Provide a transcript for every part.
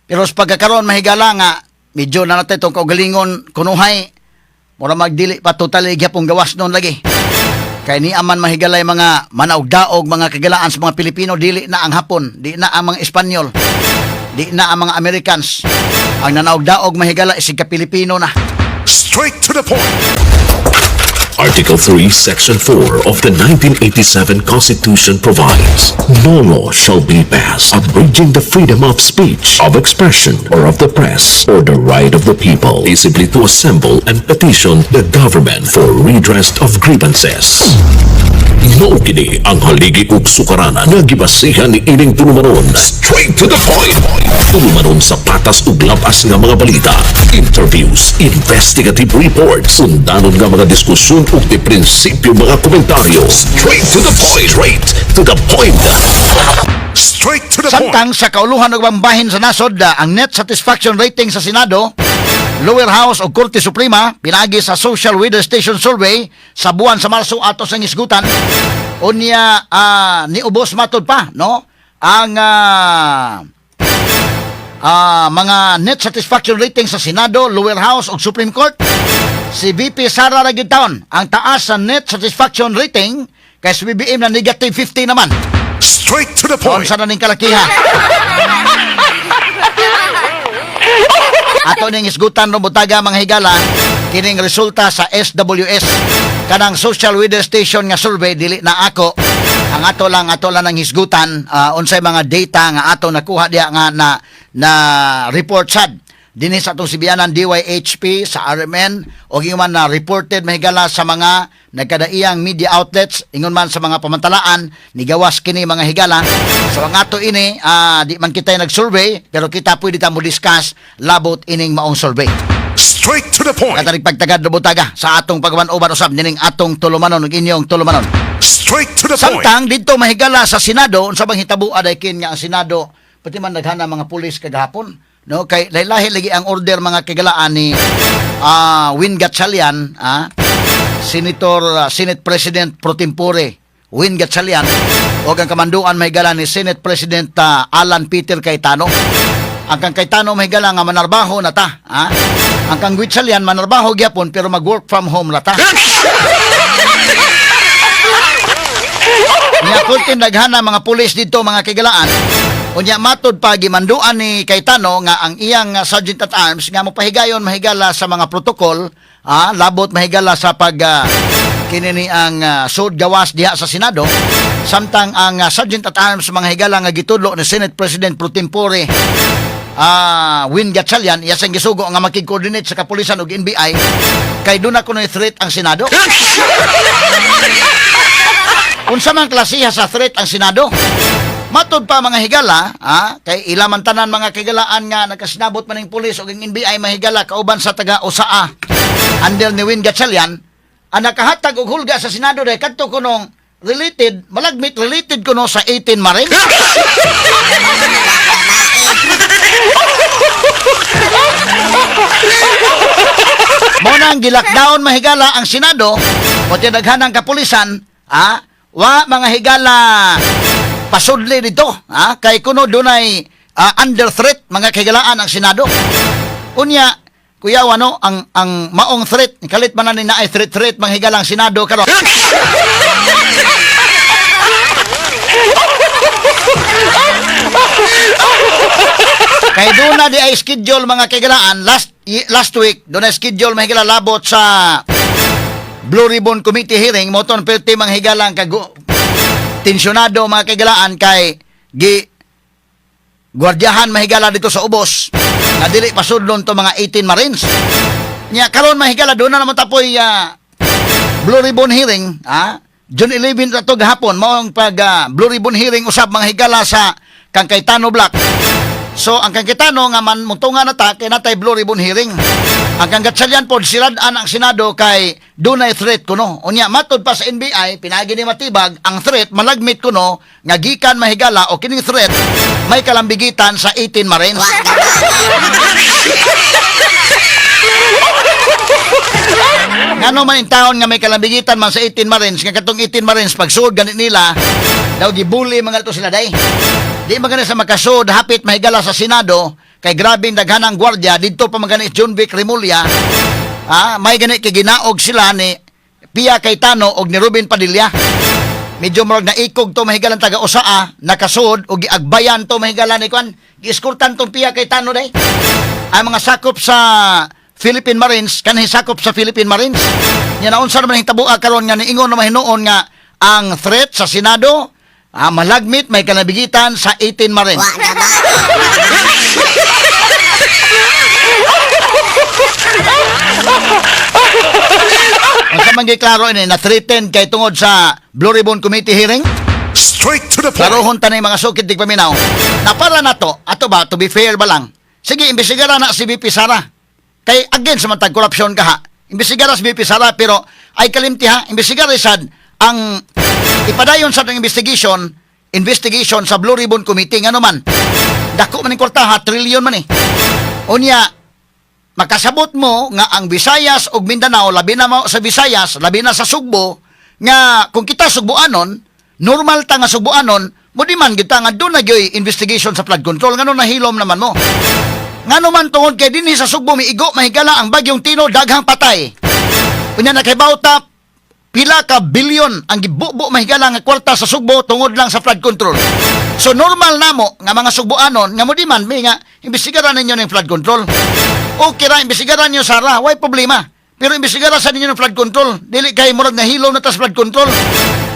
Pero sa pagkakaroon, mahigala nga medyo na natin itong kaugalingon kunuhay, mura magdili pa totally gyapon gawas noon lagi. Kay ni aman, mahigalay, mga manaugdaog, mga kagilaan, sa mga Pilipino, dili na ang Hapon, di na ang mga Espanyol, di na ang mga Americans. Ang nanaugdaog, mahigala, isig ka Pilipino na. Straight to the point. Article 3, Section 4 of the 1987 Constitution provides, "No law shall be passed abridging the freedom of speech, of expression, or of the press, or the right of the people peaceably to assemble and petition the government for redress of grievances." Mao kini ang haligi ug sukaranan nga gibasihan ni ining tulumanon. Straight to the point. Tulumanon sa patas ug labas nga mga balita, interviews, investigative reports, undanon nga mga diskusyon ug di prinsipyo mga komentaryo. Straight to the point. Straight to the point. Straight to the point. Samtang sa kauluhan ug bahin sa nasod, ang net satisfaction rating sa Senado, Lower House o Korte Suprema pinaagi sa Social Weather Station Survey sa buwan sa Marso ato sa hisgutan. Unya niubos matod pa, no, ang mga net satisfaction rating sa Senado, Lower House o Supreme Court. Si VP Sara ra gyud taon ang taas sa net satisfaction rating kay si BBM na negative 50 naman. Straight to the point. Unsa na ning kalakiha? Ato ning isgutan no butaga, mga higala, kining resulta sa SWS, kanang Social Weather Station nga survey. Dili na ako ang ato lang ang hisgutan, unsay mga data nga ato nakuha diha nga na na report sad dinhi sa atong sibianan DYHP sa RMN o ingon man na reported, mahigala, sa mga nagkadaiyang media outlets, ingon man sa mga pamantalaan nigawas kini, mga higala. So ang ato ini, di man kita nag-survey, pero kita pwede ta mo discuss labot ining maong survey. Straight to the point. Katarik pagtagad butaga sa atong pagwan-uban usab nining atong tulumanon ug inyong tulumanon. Straight to the point. Samtang didto, mahigala, sa Senado, unsa bang hitabo aday kin nga ang Senado pati man naghana mga pulis kagahapon, no, kay lahi lagi ang order, mga kagalaan, ni Win Gatchalian, Senator, Senate President pro tempore Win Gatchalian o ang kamanduan, mahigala, ni Senate President Alan Peter Cayetano. Ang kang Cayetano, mahigala, nga manarbaho na ta, ha? Ang kang Gatchalian manarbaho gyapon pero mag-work from home na ta. Nya kultin daghana mga pulis dito, mga kigalaan. Unya matod pa gimanduan ni Cayetano nga ang iyang sergeant at arms nga mopahigayon, mahigala, sa mga protocol, labot, mahigala, sa pag kini ni ang sud gawas diha sa Senado, samtang ang sergeant at arms, mga higala, nga gitudlo ni Senate President pro tempore Win Gatchalian, iya sang gisugo nga makig-coordinate sa kapulisan ug NBI kay doon ako threat ang Senado. Unsa man klasiha sa threat ang Senado? Matod pa, mga higala, kay ila man tanan, mga kahigalaan, nga nagkasinabot man ning pulis ug ang NBI, mahigala, kauban sa taga OSAA under ni Win Gatchalian, ang nakahatag og hulga sa Senado dahil kadto kunong related, malagmit related kuno sa 18 Marines. Mao nang gi-lockdown, mahigala, ang Senado o tinaghanang kapulisan, wa, mga higala, pasudli dito, kay kuno dunay under threat, mga kahigalaan, ang Senado. Unya, kuya, ano ang maong threat kalit man na ni naay threat threat, mga higala, ang Senado karon? Kay doon na di ay schedule, mga kaigalaan, last last week doon ay schedule, mga higala, labot sa Blue Ribbon Committee hearing mo ton perti, mga higalang kago tensyonado, mga kaigalaan, kay gi gwardiyahan, mahigala, dito sa ubos nga dili pasudlon to mga 18 Marines. Nya karon, mahigala, doon na naman tapoy Blue Ribbon hearing, June 11 na to gahapon mao ang pag Blue Ribbon hearing usab, mga higala, sa kang Cayetano Block. So ang kang Cayetano nga man mutunga na ta kay natay Blue Ribbon hearing. Ang kang Gatchalian pod sirad-an ang Senado kay dunay threat kuno. Unya matod pa sa NBI pinaagi ni Matibag, ang threat malagmit kuno nga gikan, mahigala, o kining threat may kalambigitan sa 18 Marines. Ngano man in taon nga may kalambigitan man sa 18 Marines, nga katong 18 Marines pagsuod ganit nila daw gibuli mga to sila day. Di man gani sa makasuod hapit mahigala sa Senado. Kay grabing daghanang gwardiya didto pa man gani Jonvic Remulla. Ah, may gani kay ginaog sila ni Pia Cayetano og ni Robin Padilla. Medyo murag naikog to, mahigalan, taga OSAA, nakasud og giagbayan to, mahigalan, ni kwan. Gieskortan tong Pia Cayetano day. Ang mga sakop sa Philippine Marines, kanhi sakop sa Philippine Marines. Nya naunsa naman hitaboa karon nga niingon na mahinuon nga ang threat sa Senado, malagmit may kanabigitan sa 18 Marines. Wa na ba? Ang sa man klaro ini na threaten kay tungod sa Blue Ribbon Committee hearing. Straight to the point. Klarohon ta mga sukid tigpaminaw. Na para na to, ato ba, to be fair ba lang? Sige, imbestigara na si VP Sara. Kay against man tag korupsyon ka ha. Imbestigara si VP Sara, pero ay kalimti ha, imbestigara sad ang ipadayon sa ang investigation sa Blue Ribbon Committee, ngano man. Dako man ning kwarta ha, trillion man eh. Unya, makasabot mo nga ang Visayas ug Mindanao, labi na mo sa Visayas, labi na sa Sugbo, nga kung kita Sugboanon, normal ta nga Sugboanon, mo di man kita nga doon na gyoy investigation sa flood control, ngano nahilom naman mo? Ngano man tungod kay dinhi sa Sugbo miigo, mahigala, ang bagyong Tino, daghang patay. Unya nakaibaw ta pila ka bilyon ang gibubo, mahigala, nga kwarta sa Sugbo tungod lang sa flood control. So normal namo nga mga Sugboanon nga mo di man mi nga imbestigaran ninyo ng flood control. Okay ra imbestigaran niyo Sara, way problema. Pero imbestigara sa ninyo ng flood control. Dili kay murag nahilom na tas flood control.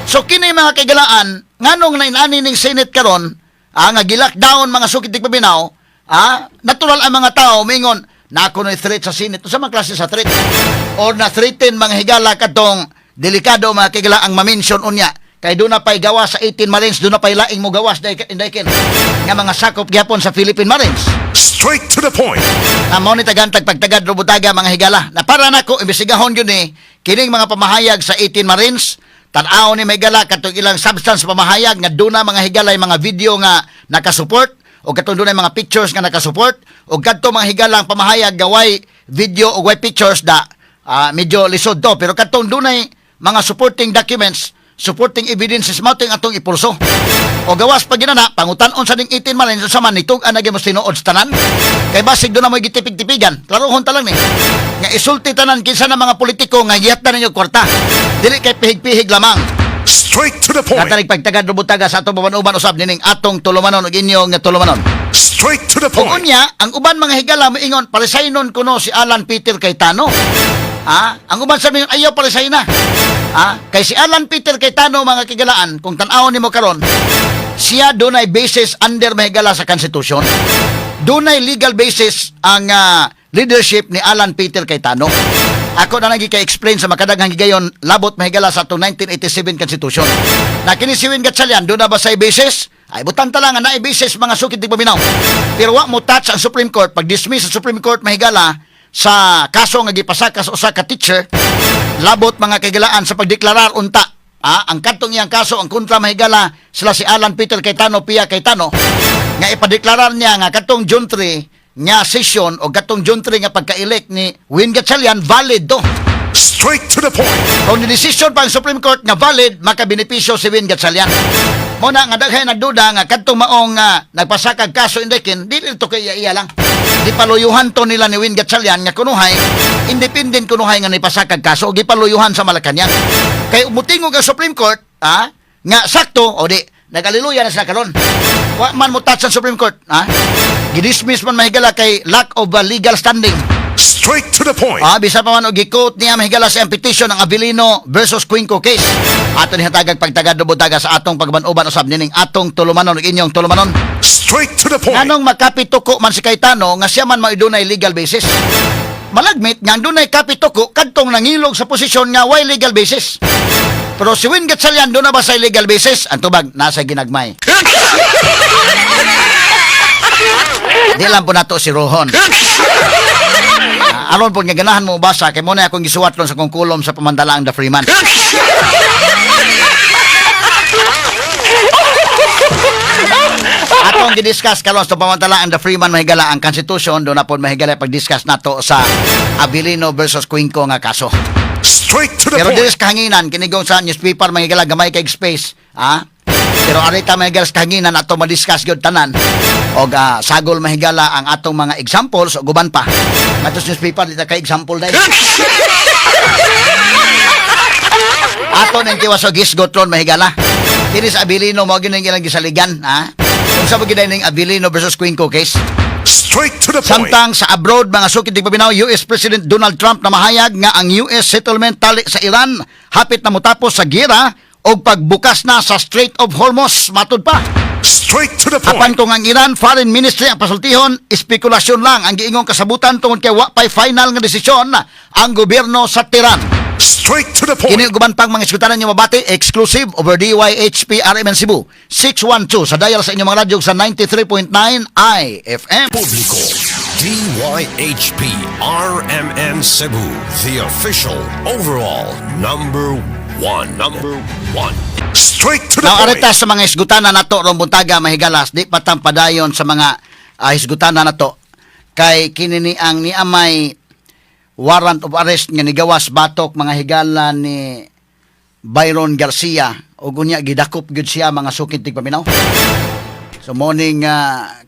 So kini, mga kaigalaan, nganong nainani ning Senate karon, nga gi-lockdown, mga sukit tigpaminaw, natural ang mga tao mingon na ako no threat sa Senate. Unsa man klase sa threat? Or na threaten, mga higala, katong delikado, mga kaigala, ang ma-mention unya. Kay doon na pa'y gawas sa 18 Marines, doon na pa'y laing mo gawas dahil nga mga sakop gyapon sa Philippine Marines. Straight to the point. Na mao ni tagantag pagtagad robutaga, mga higala. Na para nako imbestigahon yun eh kining mga pamahayag sa 18 Marines. Tan-aw ni mahigala katong ilang substance pamahayag nga duna, mga higala, yung mga video nga nakasupport o katong dunay mga pictures nga nakasupport, o kadto, mga higala, ang pamahayag gaway video o way pictures da, medyo lisod to, pero katong dunay mga supporting documents, supporting evidences, mao to yung atong ipulso. O gawas pa ginana, pangutan-on sa ning 18 Marines sa man nitug-an na gyud mo tinuod sa tanan. Kay basig doon na mo'y gitipig-tipigan. Klarohon ta lang ni. Nga isulti tanan kinsa na mga politiko nga giyatdan ninyo kwarta. Dili kay pihig-pihig lamang. Straight to the point. Katarig pagtagad rubutaga sa atong uban usab nining atong tulumanon ug inyong nga tulumanon. Straight to the Ug point. unya, ang uban, mga higala, moingon paresignon kuno si Alan Peter Cayetano. Ang uban sa mingon ayaw paresign na. Kay si Alan Peter Cayetano, mga kigalaan, kung tan-awon nimo karon, siya dunay basis under, mahigala, sa konstitusyon. Dunay legal basis ang leadership ni Alan Peter Cayetano. Ako na lang ka-explain sa makadaghang higayon labot, mahigala, sa atong 1987 Constitution. Na kini si Win Gatchalian, doon na ba sa basis? Ay, butan ta lang nga naay basis, mga sukit tigpaminaw. Pero wa mo touch ang Supreme Court, pag-dismiss sa Supreme Court, mahigala, sa kaso nga gipasaka sa usa ka teacher, labot, mga kaigalaan, sa pagdeklarar unta ang kadtong iyang kaso ang kontra, mahigala, sila si Alan Peter Cayetano, Pia Cayetano, nga ipadeklarar niya nga kadtong June 3 nga session o kadtong June 3 nga pagka-elect ni Win Gatchalian valid do. Straight to the point. Kung ni-decision pa ang Supreme Court nga valid, makabenepisyo si Win Gatchalian. Mo na nga daghay nagduda nga kadtong maong nagpasakag kaso indekin, dili to kay iya lang. Gipaluyuhan to nila ni Win Gatchalian nga kunuhay, independent kunuhay nga nipasakag kaso, gipaluyuhan sa Malacanang. Kay mutingog ang Supreme Court, nga sakto, o di, nag-aleluya na sila karon. Wa man mo touch ang Supreme Court, ha? Gidismiss man, mahigala, kay lack of legal standing. Straight to the point. Bisa pa man og gi-quote niya, mahigala, sa petition ng Avelino versus Cuenco case. Ato ni hatagag pagtagad butaga sa atong pagban-uban usab nining atong tulumanon ug inyong tulumanon. Straight to the point. Nganong makapituko man si Cayetano nga siya man mao'y dunay legal basis? Malagmit nga ang dunay kapituko kadtong nangilog sa posisyon nga way legal basis. Pero si Win Gatchalian, doon na ba sa legal basis? Ang tubag, nasa ginagmay. Di lang po nato si Rohon. Aron po nga ganahan mo basa kay mo na akong gisuwat ron sa kong kulom sa pamandalaang The Freeman. Atong gidiscuss karon sa pamantala ang The Freeman, mahigala, ang Constitution, doon na po, mahigala, pag-discuss nato sa Avelino versus Cuenco nga kaso. Straight to the Pero point. dili sa kahanginan kinigong sa newspaper, mahigala, gamay kay space, ha? Pero ari ta, mga higala, sa kahanginan ato ma-discuss gyud tanan. Og sagol, mahigala, ang atong mga examples ug uban pa. Atos newspaper dita kay example dai. Ato nang tiwas og hisgot ron, mahigala. Kini sa Abilino mo gyud ilang gisaligan, ha? Unsa ba gyud ning Abilino versus Cuenco case? Straight to the point. Samtang sa abroad, mga sukit paminaw, US President Donald Trump na mahayag nga ang US settlement tali sa Iran hapit na motapos sa gira og pagbukas na sa Strait of Hormuz, matud pa. Straight to the Apan point. Kung ang Iran Foreign Ministry ang pasultihon, espekulasyon lang ang giingong kasabutan tungod kay wa pay final nga desisyon ang gobyerno sa Tehran. Straight to the Kini point. ug uban pang mga iskutanan nyo mabati exclusive over DYHP RMN Cebu 612 sa dial sa inyong mga radyo sa 93.9 IFM. Publiko. DYHP RMN Cebu, the official overall number one. Number one. Straight to the Now, point. arita sa mga hisgutanan nato rong buntaga, mahigalas, di patang padayon sa mga hisgutanan nato kay kini ni ang niamay warrant of arrest nga nigawas batok, mga higala, ni Byron Garcia ug unya gidakop gyud siya, mga sukit tigpaminaw. So morning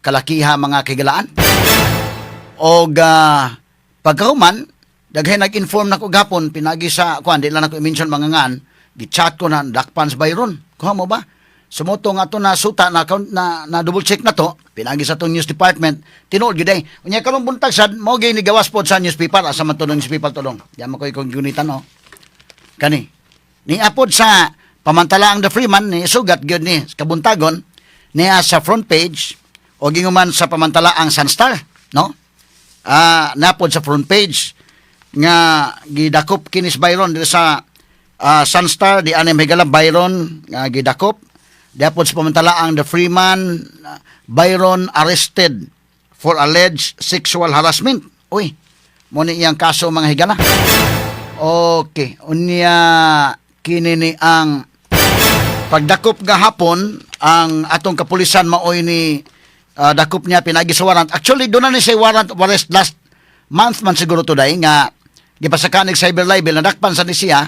kalakiha, mga kahigalaan. Og pagkahuman daghay nag-inform nako gapon pinagi sa kuan, di lang nako i-mention mga ngan, gi-chat ko na dakpan sa Byron. Kuha mo ba? Sumuto nga to na suta na, na, na double check na to pinagi sa tong news department, tinuod gyud ay. Unya karong buntag sad mo gyud nigawas pod sa newspaper. Asa man to ng newspaper to dong? Di man ko ikong gunitan, no. Kani ni apod sa pamantala ang The Freeman, ni sugat gyud ni kabuntagon niya sa front page o ginguman sa pamantala ang Sunstar, no, napod sa front page nga gidakop kinis Byron dito sa Sunstar di anim higala, Byron nga gidakop. Diapod sa pamantala ang The Freeman, Byron arrested for alleged sexual harassment. Uy, mo ni iyang kaso, mga higala. Okay, unya kini ni ang pagdakop gahapon ang atong kapulisan maoy ni dakop niya pinagi sa warrant. Actually, doon na ni siya warrant of arrest last month man siguro today nga gipasaka nig cyber libel, nadakpan sa ni siya,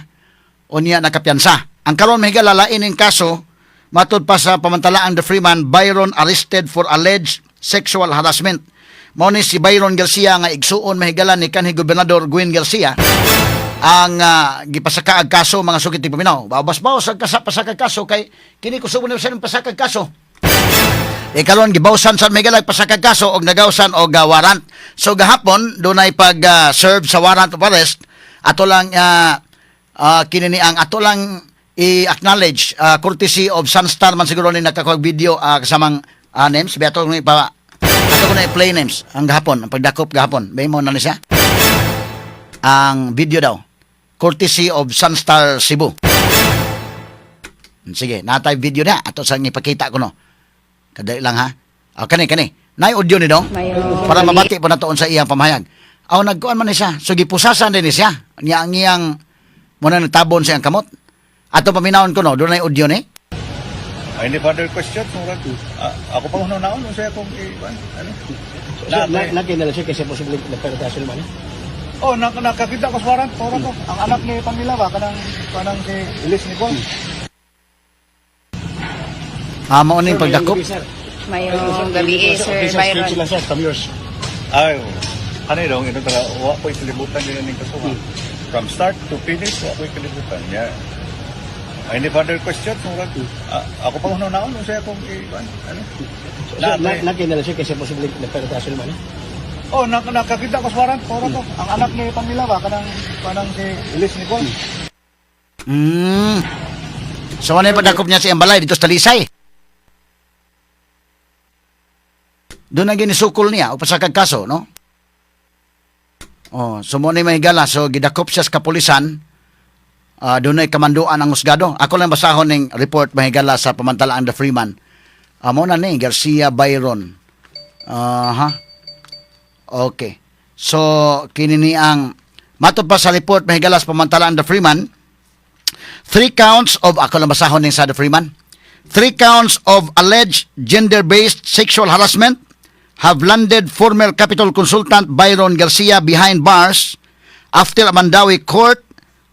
unya nakapiyansa. Ang karon, mahigala, lain ning kaso matud pa sa pamantalaang The Freeman, Byron arrested for alleged sexual harassment. Mao ni si Byron Garcia nga igsuon, mahigala, ni kanhi Gobernador Gwen Garcia ang gipasaka ang kaso, mga sukit paminaw. Babas-bawas ang pasaka kaso kay kini kusubo ni sa pasaka kaso. E karon gibawsan sa may pasaka kaso og nagawsan og warrant. So gahapon dunay pag serve sa warrant of arrest. Ato lang kini ni ang ato lang i-acknowledge, courtesy of Sunstar man siguro ni nakakuha video, kasamang names bi ato ni pa ato ko na i-play names ang gahapon ang pagdakop gahapon. May mo na ni siya ang video daw courtesy of Sunstar Cebu. Sige, natay video na ato sa ipakita ko, no. Kadali lang ha. Ah, kani kani. Nay audio ni dong. Mayroong Para mabati po nato sa iyang pamahayag. Aw nagkuan man ni siya. So gipusasan din ni siya. Niya ang iyang muna nagtabon sa iyang kamot. Ato paminawon ko, no, doon ay audio ni. Ay, any further question? Murag, ako pa naon unsa akong ano? So, na, na siya kasi posible nagparataso naman. Eh. Oh, nakakita ko sa warrant, warrant ko. Ang anak ni Pamela ba kanang kanang si Elise ni Juan. Ah, mao ning pagdakop. Sir, Mayroong gabi eh, Sir Byron. Sir, sir, from yours. Ay, ano dong, ito talaga, wa ko'y kalibutan din ning kasuhan. From start to finish, wa ko'y kalibutan. Yeah. Ay, any further question? Murag, ako pa naon unsa akong ano? So, na, na siya kasi posible nagparataso naman. Eh. Oh, nakakita ko sa warrant, warrant ko. Ang anak ni Pamela ba kanang kanang si Elise ni Juan. So ano yung pagdakop niya sa iyang balay dito sa Talisay? Doon ang ginisukol niya o pasakag kaso, no? Oh, so mo ni may gala. So gidakop siya sa kapulisan. Doon ay kamanduan ang husgado. Ako lang basahon ning report, mahigala, sa pamantalaan The Freeman. Amo na ni Garcia Byron. Aha. Okay. So kini ni ang matod pa sa report, mahigala, sa pamantalaan The Freeman. Three counts of, ako lang basahon ning sa The Freeman. Three counts of alleged gender-based sexual harassment have landed former Capitol consultant Byron Garcia behind bars after a Mandaue court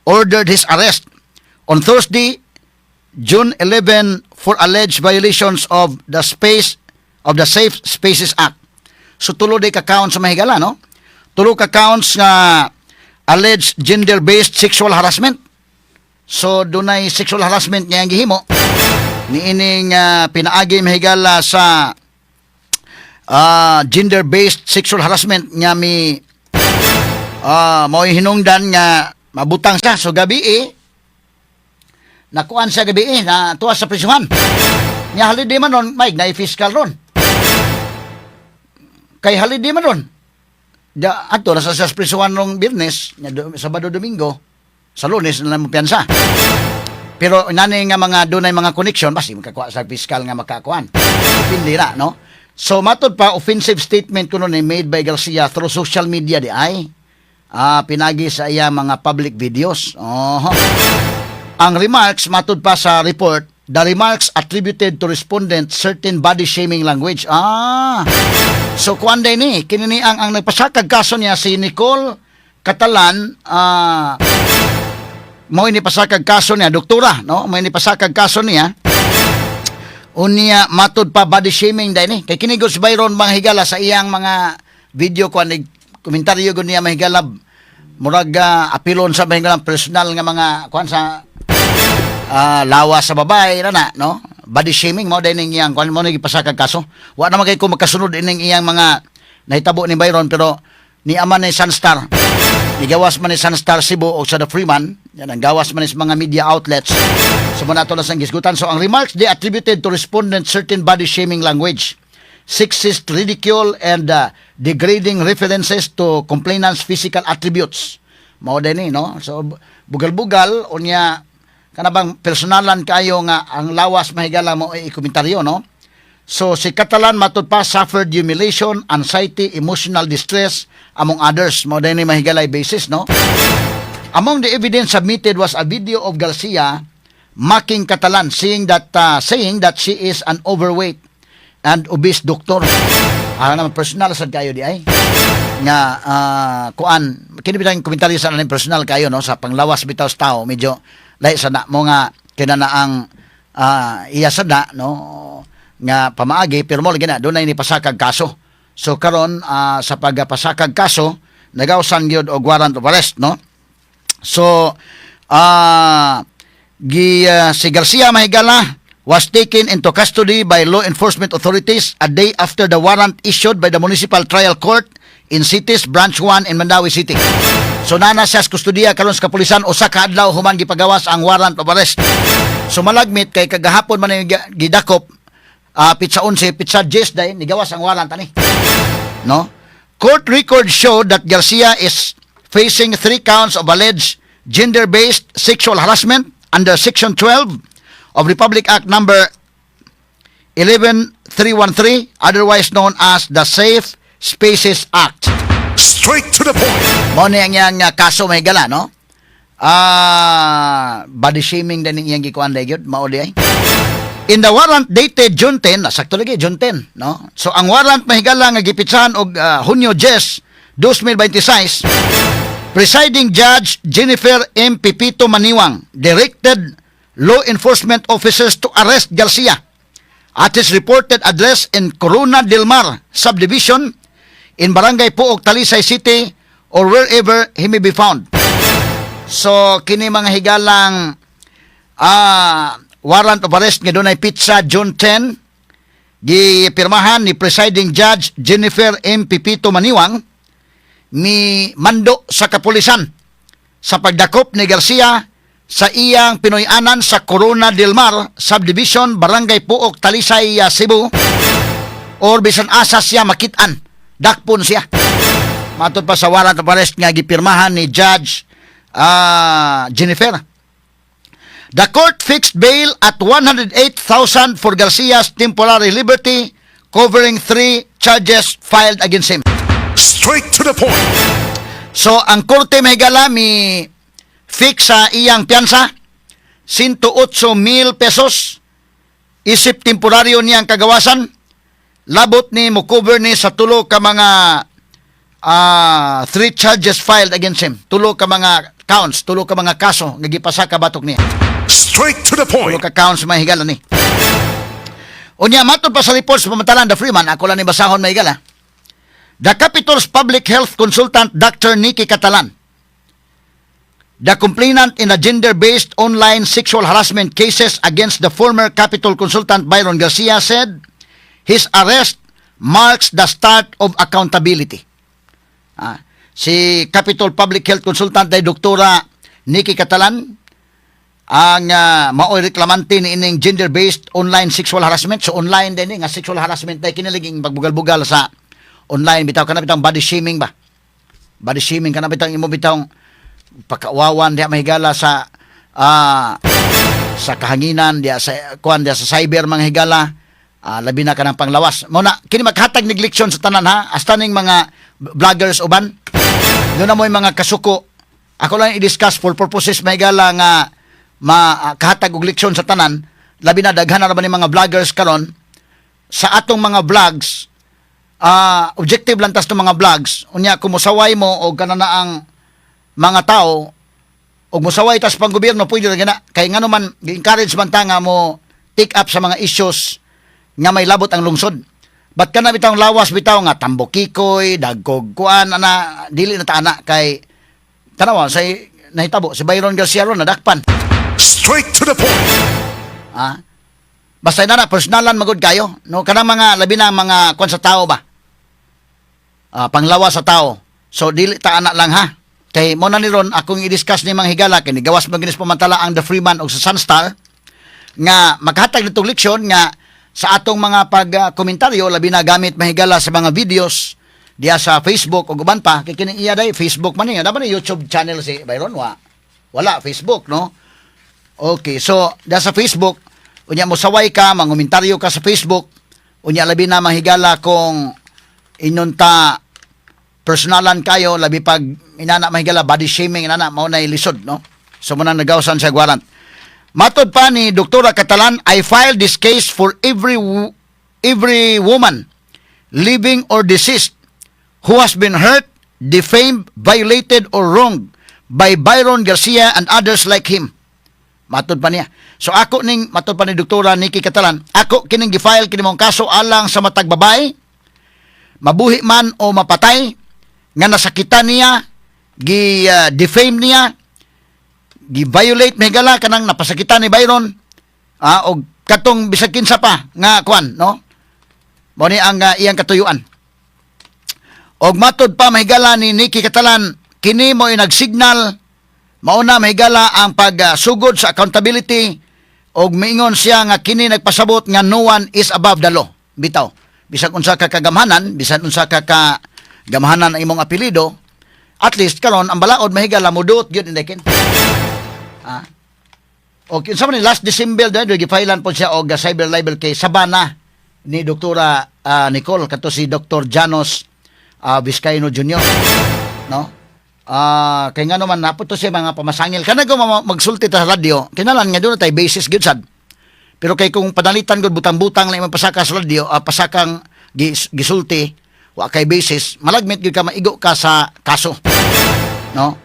ordered his arrest on Thursday, June 11 for alleged violations of the Safe Spaces Act. So tulo day ka counts sa mahigala, no? Tulo ka counts nga alleged gender-based sexual harassment. So dunay sexual harassment nga ang gihimo niining pinaagi, mahigala, sa gender-based sexual harassment nga mi mao'y hinungdan nga mabutang siya. So gabi eh, nakuan siya gabi eh, na tuwa sa prisuhan. Nya holiday man ron, Mike, na fiscal ron. Kay holiday man ron. Da, ato, nasa sa prisuhan rong Biyernes, nya Sabado, Domingo, sa Lunes na lang mo piyansa. Pero nani nga mga dunay mga connection, basi makakuha sa fiscal nga makakuan. Depende na, no? So matod pa, offensive statement kuno ni made by Garcia through social media di ay pinagi sa iya mga public videos. Oh. Ang remarks, matod pa sa report, the remarks attributed to respondent certain body shaming language. Ah. So kuan day ni, kini ni ang nagpasakag kaso niya, si Nicole Catalan, mo ni pasakag kaso niya, doktora, no? Mo ni pasakag kaso niya. Unya matod pa, body shaming dahil ni. Kay kini gud si Byron, mga higala, sa iyang mga video ko ni komentaryo gud niya, mahigala, murag apilon sa mahigala personal nga mga kuan sa lawa sa babae na na, no? Body shaming mo dahil ning iyang kuan mo ni gipasakag kaso. Wa naman kay ko magkasunod ining iyang mga nahitabo ni Byron, pero ni ama ni Sunstar. Nigawas man ni Sunstar Cebu o sa The Freeman, yan ang gawas man ni sa mga media outlets. So mo nato lang sang gisgutan. So ang remarks, they attributed to respondent certain body shaming language, sexist ridicule and degrading references to complainant's physical attributes. Mao din ni, no? So bugal-bugal unya kana bang personalan kayo nga ang lawas, mahigala, mo ay komentaryo, no? So si Catalan, matud pa, suffered humiliation, anxiety, emotional distress among others. Mao din ni, mahigalay, basis, no? Among the evidence submitted was a video of Garcia mocking Catalan, saying that she is an overweight and obese doctor. Ah, naman personal sad kayo di ay. Nga kuan kini bitang komentaryo sa naning personal kayo, no, sa panglawas bitaw sa tao, medyo lahi sa na mo nga kinana ang iya sa na, no, nga pamaagi, pero mo lagi na dunay ni pasakag kaso. So karon sa pagpasakag kaso, nagawsan gyud og warrant of arrest, no? So, si Garcia, mahigala, was taken into custody by law enforcement authorities a day after the warrant issued by the Municipal Trial Court in Cities Branch 1 in Mandaue City. So nana siya sa kustudiya karon sa kapulisan usa ka adlaw human gipagawas ang warrant of arrest. So malagmit kay kagahapon man yung gidakop, pitsa 11, pitsa 10 dahil nigawas ang warrant ani. No? Court records show that Garcia is facing three counts of alleged gender-based sexual harassment under Section 12 of Republic Act Number 11313, otherwise known as the Safe Spaces Act. Straight to the point. Mo ni ang iyang kaso, may gala, no? Ah, body shaming din iyang gikuan gyud, mao di ay. In the warrant dated June 10, sakto lagi June 10, no? So ang warrant, mahigala, nga gipitsahan og Hunyo 10, 2026, presiding Judge Jennifer M. Pepito Maniwang directed law enforcement officers to arrest Garcia at his reported address in Corona del Mar subdivision in Barangay Pook, Talisay City or wherever he may be found. So kini, mga higalang, warrant of arrest nga dunay pitsa June 10, gipirmahan ni presiding judge Jennifer M. Pepito Maniwang, mi mando sa kapulisan sa pagdakop ni Garcia sa iyang Pinoy-anan sa Corona del Mar Subdivision, Barangay Pook, Talisay, Cebu or bisan asa siya makit-an, dakpon siya. Matod pa sa warrant of arrest nga gipirmahan ni Judge Jennifer. The court fixed bail at 108,000 for Garcia's temporary liberty, covering three charges filed against him. Straight to the point. So ang korte, mahigala, mi fix sa iyang piyansa 108 mil pesos isip temporaryo niyang kagawasan, labot ni mo cover ni sa tulo ka mga three charges filed against him, tulo ka mga counts, tulo ka mga kaso nga gipasaka batok niya. Straight to the Tulo point. ka counts, mga higala ni. Unya, matod pa sa report sa pamantalan The Freeman, ako lang ni basahon, mga higala. The Capitol's public health consultant, Dr. Nikki Catalan, the complainant in a gender-based online sexual harassment cases against the former Capitol consultant Byron Garcia, said his arrest marks the start of accountability. Si Capitol Public Health Consultant day Doktora Nikki Catalan ang maoy reklamante ni ining gender-based online sexual harassment. So online din ni nga sexual harassment day kiniliging pagbugal-bugal sa online bitaw, kana bitang body shaming ba? Body shaming, kana bitang imo bitang pagkaawawan diha, mahigala, sa kahanginan diha, sa kuan diha sa cyber, mga higala, labi na kanang panglawas. Mo na kini maghatag nig leksyon sa tanan ha, hasta ning mga vloggers uban doon na mo'y mga kasuko. Ako lang i-discuss for purposes, mahigala, nga makahatag og leksyon sa tanan, labi na daghan na naman ni mga vloggers karon. Sa atong mga vlogs, objective lang tas ng mga vlogs. Unya kung musaway mo o kana na ang mga tao og musaway tas pang gobyerno, pwede ra gana, kay ngano man gi-encourage man ta nga mo take up sa mga issues nga may labot ang lungsod. But kana bitawng lawas bitaw nga tambokikoy, dagkog kuan ana, dili na ta ana, kay tanawa say nahitabo si Byron Garcia ron, nadakpan. Straight to the point. Basta na personalan magud kayo, no? Kanang mga labi na mga kuan sa tao ba, panglawas sa tao. So dili ta ana lang ha, kay mo na ni ron akong i-discuss ni mga higala, kay nigawas man ginis pamantala ang The Freeman og sa Sunstar nga maghatag nitong leksyon nga sa atong mga pag-komentaryo, labi na gamit, mahigala, sa mga videos diya sa Facebook ug uban pa, kay kini iya day Facebook man niya. Dapat ni YouTube channel si Byron? Wa, wala, Facebook, no? Okay, so diya sa Facebook, unya mo saway ka, mangomentaryo ka sa Facebook, unya labi na, mahigala, kung inyon ta personalan kayo, labi pag inana, mahigala, body shaming inana, mao na lisod, no? So mo nang nagawsan sa warrant. Matod pa ni Doktora Catalan, "I filed this case for every woman, living or deceased, who has been hurt, defamed, violated, or wronged by Byron Garcia and others like him." Matod pa niya. So ako ning, matod pa ni Doktora Nikki Catalan, "Ako kining gi-file kini mong kaso alang sa matag babae, mabuhi man o mapatay, nga nasakitan niya, gi defame niya, gi-violate, mahigala, kanang napasakitan ni Byron, og katong bisag kinsa pa nga kuan, no?" Mo ni ang iyang katuyuan. Og matod pa, mahigala, ni Nikki Catalan, kini mo nagsignal mao na, mahigala, ang pagsugod sa accountability, og miingon siya nga kini nagpasabot nga no one is above the law. Bitaw. Bisan unsa ka kagamhanan, bisan unsa ka kagamhanan ang imong apelyido, at least karon ang balaod, mahigala, muduot gyud indekin. Okay, unsa man ni last December dahil gifilean po siya og cyber libel kay Sabana ni Doktora Nicole, kato si Dr. Janos Vizcaino Jr. No? Kay nga naman naputo siya mga pamasangil. Kana go magsulti ta sa radyo, kinalan nga doon tay basis gyud sad. Pero kay kung padalitan gud, butang-butang lang imong pasaka sa radyo, pasakang gisulti, wa kay basis, malagmit gyud ka maigo ka sa kaso. No?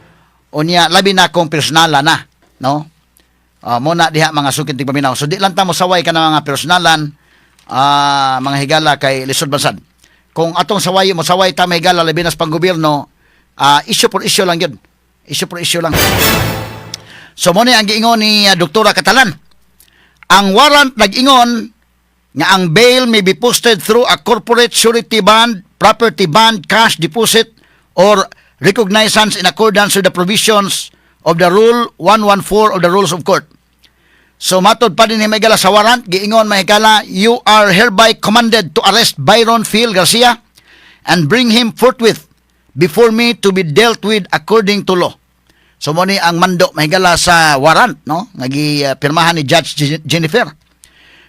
Unya labi na kung personala na, no? Mo na diha, mga suking tigpaminaw. So di lang ta mo saway ka ng mga personalan, mga higala, kay lisod man sad. Kung atong saway mo saway ta, mga higala, labi na sa panggobyerno, issue for issue lang yun. Issue for issue lang. So mo ni ang giingon ni Doktora Catalan. Ang warrant nag-ingon nga ang bail may be posted through a corporate surety bond, property bond, cash deposit, or recognizance in accordance with the provisions of the Rule 114 of the Rules of Court. So matod pa din ni mahigala sa warrant, giingon, mahigala, "You are hereby commanded to arrest Byron Phil Garcia and bring him forthwith before me to be dealt with according to law." So mo ni ang mando, mahigala, sa warrant, no, nga gipirmahan ni Judge Jennifer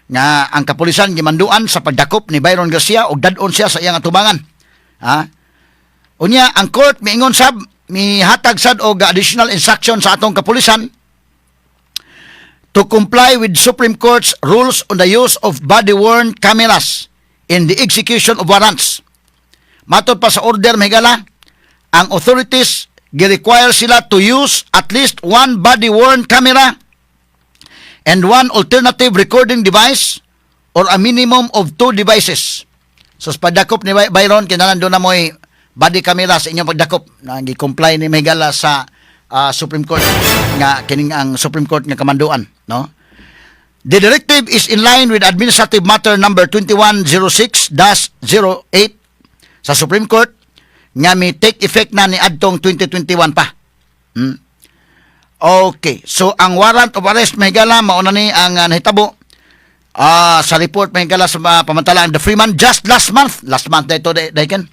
nga ang kapulisan gimanduan sa pagdakop ni Byron Garcia og dad-on siya sa iyang atubangan. Ha? Unya ang court miingon sab, mihatag sad og additional instruction sa atong kapulisan to comply with Supreme Court's rules on the use of body-worn cameras in the execution of warrants. Matod pa sa order, mahigala, ang authorities gi-require sila to use at least one body-worn camera And one alternative recording device or a minimum of two devices. So sa pagdakop ni Byron, kinahanglan duna mo'y body camera sa inyong pagdakop na gi-comply ni mahigala sa Supreme Court nga kining ang Supreme Court nga kamanduan, no? The directive is in line with Administrative Matter Number 2106-08 sa Supreme Court nga mi take effect na ni adtong 2021 pa. Okay. So ang warrant of arrest, mahigala, mauna ni ang nahitabo sa report, mahigala, sa pamantalaan The Freeman just last month. Last month na ito, Daiken.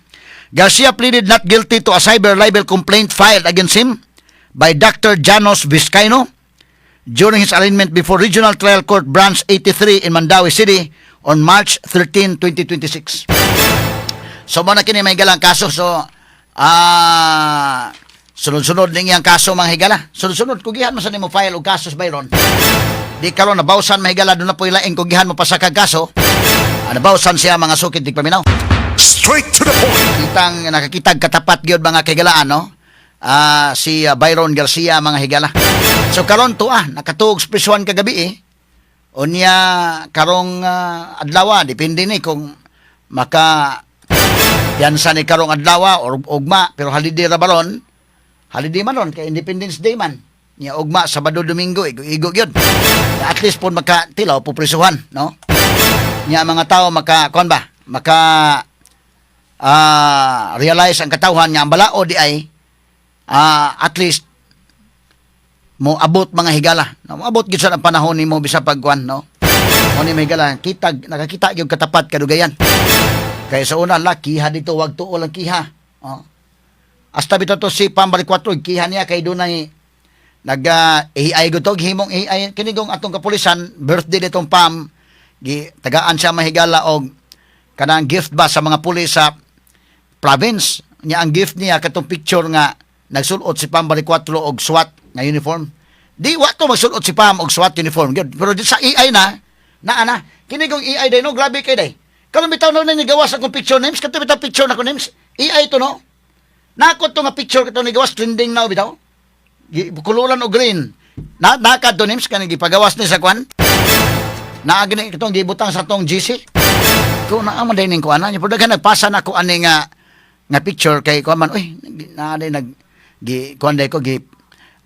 Garcia pleaded not guilty to a cyber libel complaint filed against him by Dr. Janos Vizcaino during his arraignment before Regional Trial Court Branch 83 in Mandaue City on March 13, 2026. So mo na kini, may galang kaso. So sunod-sunod ning iyang kaso, mga higala. Sunod-sunod kugihan man sa nimo file og kaso, Byron. Di karon nabawsan, mahigala, duna poy laing kugihan mo pasakag kaso. Nabawsan siya, mga sukid tigpaminaw. Straight to the point. Kitang nakakitag katapat gyud, mga kahigalaan, no? Si Byron Garcia, mga higala. So karon to nakatuog sa prisuan kagabi eh. Unya karong adlaw, depende ni kung maka piyansa ni karong adlaw or ugma, pero holiday ra baron. Holiday man ron kay Independence Day man. Nya ugma Sabado, Domingo, igo igo gyud. At least po maka tilaw po prisuhan, no? Nya mga tao maka kuan ba? Maka realize ang katawhan nga ang balao di ay at least mo abot, mga higala, no? Moabot gyud sa ang panahon nimo bisa pagkuan, no? Mo ni, mga higala, kita nakakita gyud katapat kadugayan kay sa una la kiha dito, wag tuol ang kiha, oh. Hasta bitaw to si Pam Baricuatro kiha niya kay dunay nag AI gud to himong AI kini gong atong kapulisan. Birthday ditong Pam, gi tagaan siya, mahigala, og kanang gift ba sa mga pulis sa province niya. Ang gift niya katong picture nga nagsulot si Pam Baricuatro og SWAT nga uniform. Di wa to magsulot si Pam og SWAT uniform gyud, pero di sa AI na naa na kini kong AI day, no? Grabe kay day karon bitaw na ni gawas akong picture names kato bitaw picture na ko names AI to, no? Nako to nga picture kato ni gawas, trending now bitaw. Kuluran og green na naka to names kani gipagawas ni sa kwan naa gani itong gibutang sa tong GC ko naa man din ning kuan na pero daghan nagpasa na ko ani nga nga picture kay kuan man, uy, naa day nag gi kuan day ko gi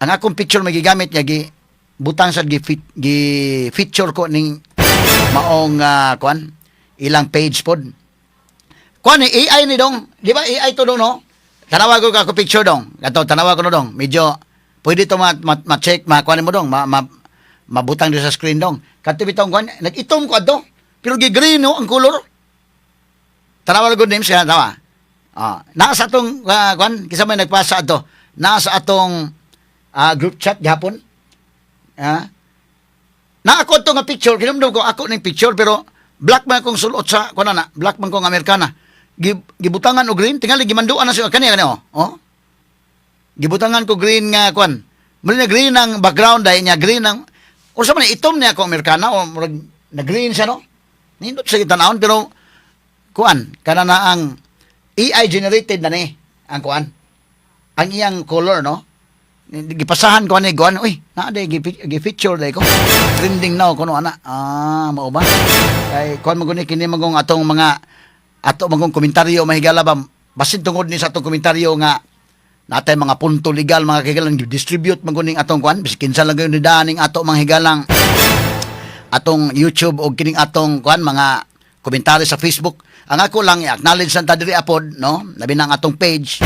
ang akong picture may gigamit niya, gi butang sa gi, fit, gi feature ko ning maong kuan ilang page pod. Kuan ni AI ni dong, di ba? AI to dong, no? Tanawa ko ako picture dong kato, tanawa ko no dong. Medyo pwede to ma-check, ma kuan mo dong, ma mabutang dito sa screen dong. Kadto bitong kuan, nag-itom ko adto pero gi green no ang color. Tanawa good names kaya tawa. Naa sa atong kuan, kinsa may nagpasa adto? Naa sa atong group chat gihapon. Na ako to nga picture, kinumdum ko ako ning picture pero black man akong sulot sa kuan na, black man kong Amerikana. Gibutangan og green, tingali gimanduan na siya kani kani oh. Oh. Gibutangan ko green nga kuan. Mali na green ang background dahil niya green ang unsa man ni, itom niya ako Amerikana o murag na green siya, no? Nindot sa tanawon pero kuan kana na ang AI generated na ni ang kuan. Ang iyang color, no? Gipasahan ko ani kuan, uy, naa day gi-feature day ko. Trending now kuno ana. Mao ba? Kay kuan man guni kini magong atong mga ato magong komentaryo, mahigala ba, basin tungod ni sa atong komentaryo nga natay mga punto legal, mga higalang, distribute man guning atong kuan bisag kinsa lang gayon ning ato mga higalang atong YouTube o kining atong kuan mga komentaryo sa Facebook. Ang ako lang i-acknowledge sa ta diri apod, no? Labi na ang atong page.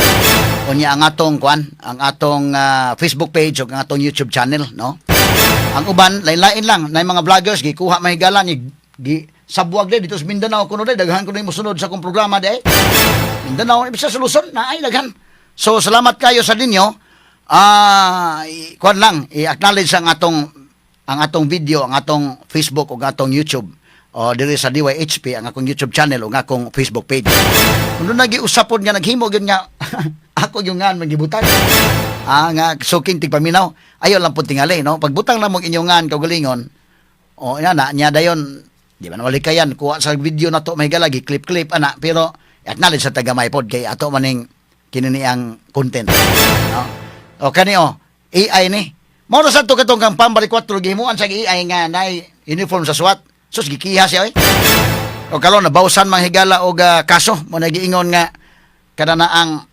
Unya ang atong kuan, ang atong Facebook page ug ang atong YouTube channel, no? Ang uban lain-lain lang na mga vloggers gikuha, mahigala, ni gi sabwag di dito sa Mindanao kuno day daghan kuno mosunod sa akong programa day. Mindanao, ibig sa Luzon na ay daghan. So salamat kayo sa ninyo. Kuan lang i-acknowledge ang atong video, ang atong Facebook ug atong YouTube. O diri sa DYHP ang akong YouTube channel ug akong Facebook page. Kung doon nagiusapon nga naghimo gyud nga ako yung ngan magibutan. Nga suking tigpaminaw. Ayo lang po tingali, no? Pagbutang lang mong inyong ngan kaugalingon. O ina na nya dayon di ba na malikayan kuha sa video na to may galagi clip-clip ana pero acknowledge sa tagamay pod kay ato maning kini ni ang content. No? O kani oh, AI ni. Mao ra sad to katong kang Pambari 4 gihimuan sa AI nga naay uniform sa SWAT. Sus, gikiha siya oy. O karon nabawsan mga higala og kaso mo na giingon nga kada na ang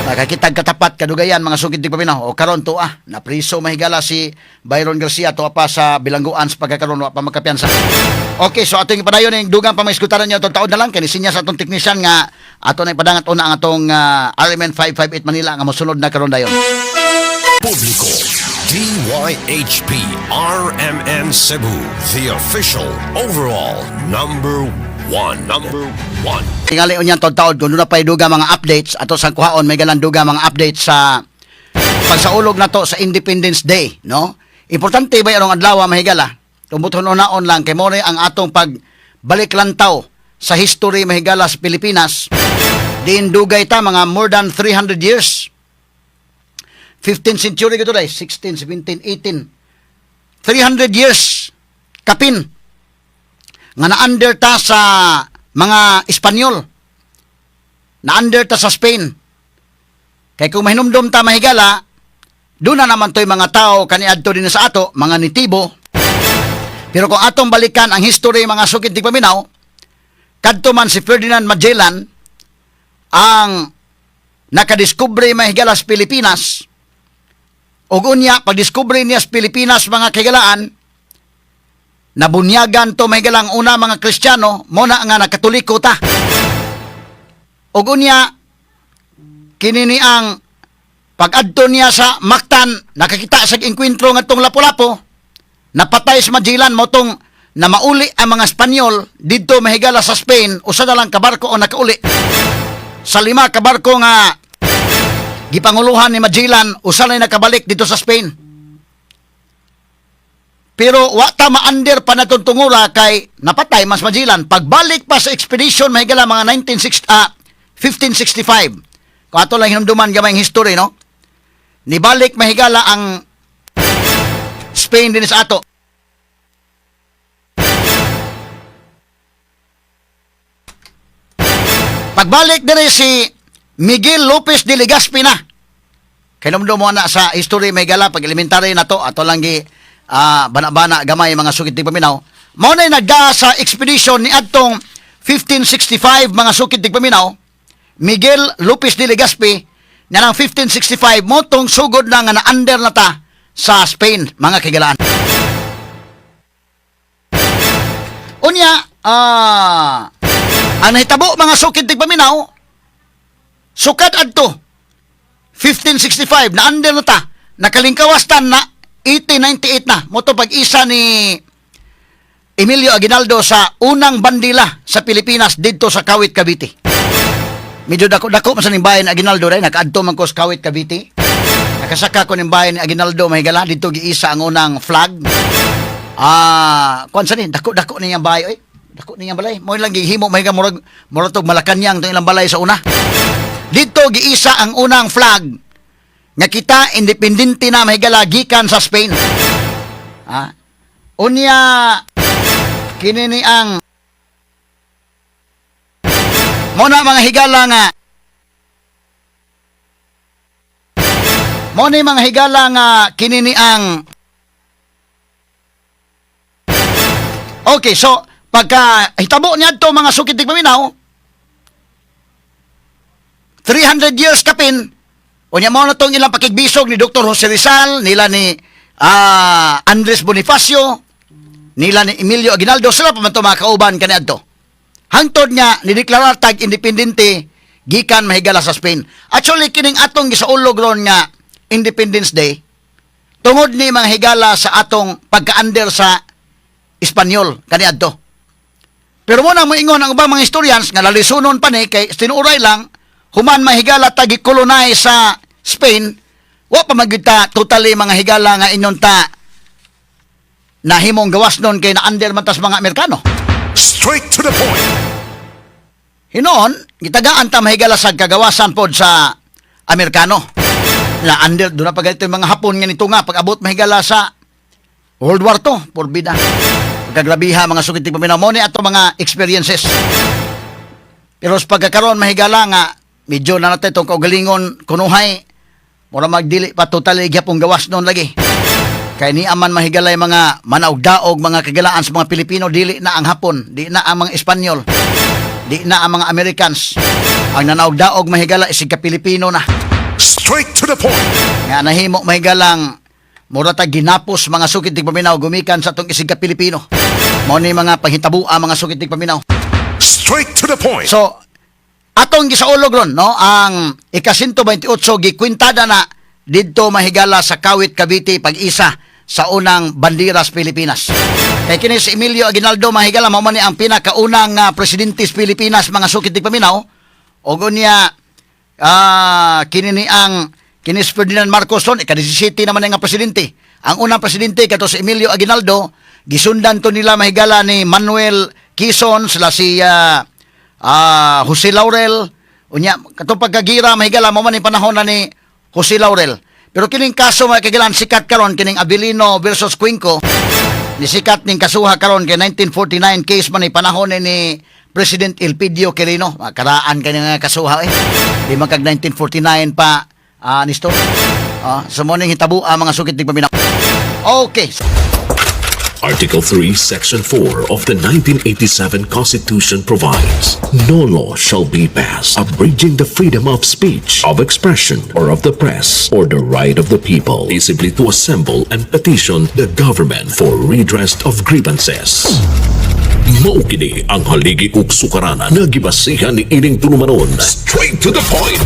nakakitag katapat kadugayan, mga sukid ti paminaw. O karon to napriso, mahigala, si Byron Garcia, to pa sa bilangguan sa pagkakaron, wa pa makapiyansa. Okay, so atong ipadayon ning dugang pa maisgutaran niyo atong taon na lang kay sinya sa atong technician nga ato na ipadangat una ang atong RMN 558 Manila nga mosunod na karon dayon. Publiko. DYHP RMN Cebu, the official overall number one. Number one. Tingali unyang taon kung doon na pa'y duga mga updates ato sa kuhaon may galang duga mga updates sa pagsaulog na to sa Independence Day, no? Importante ba anong adlaw, mahigala? Tumuton naon lang kay mo ang atong pagbalik lantaw sa history, mahigala, sa Pilipinas. Diin dugay ta mga more than 300 years. 15th century gito day, 16, 17, 18. 300 years kapin nga na-under ta sa mga Espanyol. Na-under ta sa Spain. Kay kung mahinumdum ta, mahigala, doon na naman to'y mga tao kaniadto din sa ato, mga nitibo. Pero kung atong balikan ang history, mga sukid ti paminaw, kadto man si Ferdinand Magellan ang nakadiskubre, mahigala, sa Pilipinas. Ug unya pagdiskubre niya sa Pilipinas, mga kahigalaan, nabunyagan to, mahigalang una mga Kristiyano, mo na nga nakatoliko ta. Ug unya kini ni ang pag-adto niya sa Mactan, nakakita sa engkwentro ngadtong Lapu-Lapu, napatay sa Magellan mo tong na mauli ang mga Espanyol didto, mahigala, sa Spain, usa na lang kabarko ang nakauli. Sa lima kabarko nga gipanguluhan ni Magellan, usa na nakabalik dito sa Spain. Pero wa ta ma-under pa natong tungura kay napatay mas Magellan. Pagbalik pa sa expedition, mahigala, mga 1960, 1565. Kung ato lang hinumduman gamay ang history, no? Nibalik, mahigala, ang Spain din sa ato. Pagbalik dire si Miguel Lopez de Legazpi na. Kay mo na sa history, mahigala, pag elementary na to, ato lang gi bana-bana gamay, mga sukit ti paminaw. Mao na nagdaa sa expedition ni adtong 1565, mga sukit ti paminaw. Miguel Lopez de Legazpi na ng 1565 mo tong sugod na nga na-under na ta sa Spain, mga kahigalaan. Unya, ang nahitabo, mga sukid tigpaminaw, sukad adto 1565 na under na ta, nakalingkawas na 1898 na mo to pag-isa ni Emilio Aguinaldo sa unang bandila sa Pilipinas didto sa Kawit, Cavite. Medyo dako-dako man sa ning bahay ni Aguinaldo ray, nakaadto man ko sa Kawit, Cavite. Nakasaka ko ning bahay ni Aguinaldo, mahigala, didto giisa ang unang flag. Kuan sa ni, dako-dako niyang bahay oy. Dako niyang balay. Mo lang gihimo, mahiga, murag murag tog Malacañang tong ilang balay sa una. Didto giisa ang unang flag nga kita independente na, mahigala, gikan sa Spain. Unya kini ni ang mo na mga higala nga mo ni mga higala nga kini ni ang. Okay, so pagka hitabo niya to, mga sukit paminaw, 300 years kapin. Unya mo na tong ilang pakigbisog ni Dr. Jose Rizal, nila ni Andres Bonifacio, nila ni Emilio Aguinaldo, sila pa man to mga kauban kaniadto. Hangtod nga nideklarar tag independente gikan, mahigala, sa Spain. Actually kining atong gisaulog ron nga Independence Day tungod ni, mga higala, sa atong pagka-under sa Espanyol kaniadto. Pero mo nang moingon ang ubang mga historians nga lalisunon pa ni kay tinuuray lang human, mahigala, tagi colonize sa Spain, wa pa magyud ta totally, mga higala, nga inyon ta nahimong gawas nun kay na-under man tas mga Amerikano. Straight to the point. Hinoon, gitagaan ta, mahigala, sa kagawasan pod sa Amerikano. Na under, doon na pa ganito yung mga Hapon nga nito nga, pag-abot, mahigala, sa World War II, porbida. Pagkagrabiha, mga sukit paminaw mo ni ato mga experiences. Pero sa pagkakaroon, mahigala, nga, medyo na natin itong kaugalingon, kunuhay, mura magdili pa totally gyapong gawas noon lagi. Kay ni aman mahigalay mga manaugdaog, mga kagilaan, sa mga Pilipino, dili na ang Hapon, di na ang mga Espanyol, di na ang mga Americans. Ang nanaugdaog, mahigala, isig ka Pilipino na. Straight to the point. Nga nahimo, mahigalang, mura ta ginapos, mga sukit tigpaminaw, gumikan sa atong isig ka Pilipino. Mao ni mga panghitabua, mga sukit tigpaminaw. Straight to the point. So, atong gisaulog ron, no, ang ika-128 gikwintada na didto, mahigala, sa Kawit, Cavite, pag-isa sa unang bandera sa Pilipinas. Kay kini si Emilio Aguinaldo, mahigala, mao man ni ang pinakaunang presidente sa Pilipinas, mga sukit paminaw. Og unya kini ni ang kini si Ferdinand Marcos ron ika-17 naman nga presidente. Ang unang presidente kato si Emilio Aguinaldo, gisundan to nila, mahigala, ni Manuel Quezon, sila si Jose Laurel. Unya katong pagkagira, mahigala, mao man ni panahon na ni Jose Laurel. Pero kining kaso, mga kagilan, sikat karon kining Avelino versus Cuenco. Ni sikat ning kasuha karon kay 1949 case man ni, panahon ni President Elpidio Quirino. Karaan kani nga kasuha eh. Di man kag 1949 pa nisto. So mo ning hitabua, mga sukit tigpaminaw. Okay. Article 3, Section 4 of the 1987 Constitution provides no law shall be passed abridging the freedom of speech, of expression, or of the press, or the right of the people peaceably to assemble and petition the government for redress of grievances. Mao kini ang haligi ug sukaranan nga gibasihan ni ining tulumanon. Straight to the point.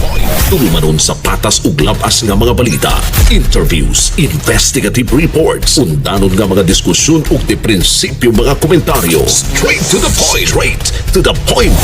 Tulumanon sa patas ug labas nga mga balita, interviews, investigative reports, undanon nga mga diskusyon ug di prinsipyo mga komentaryo. Straight to the point. Straight to the point.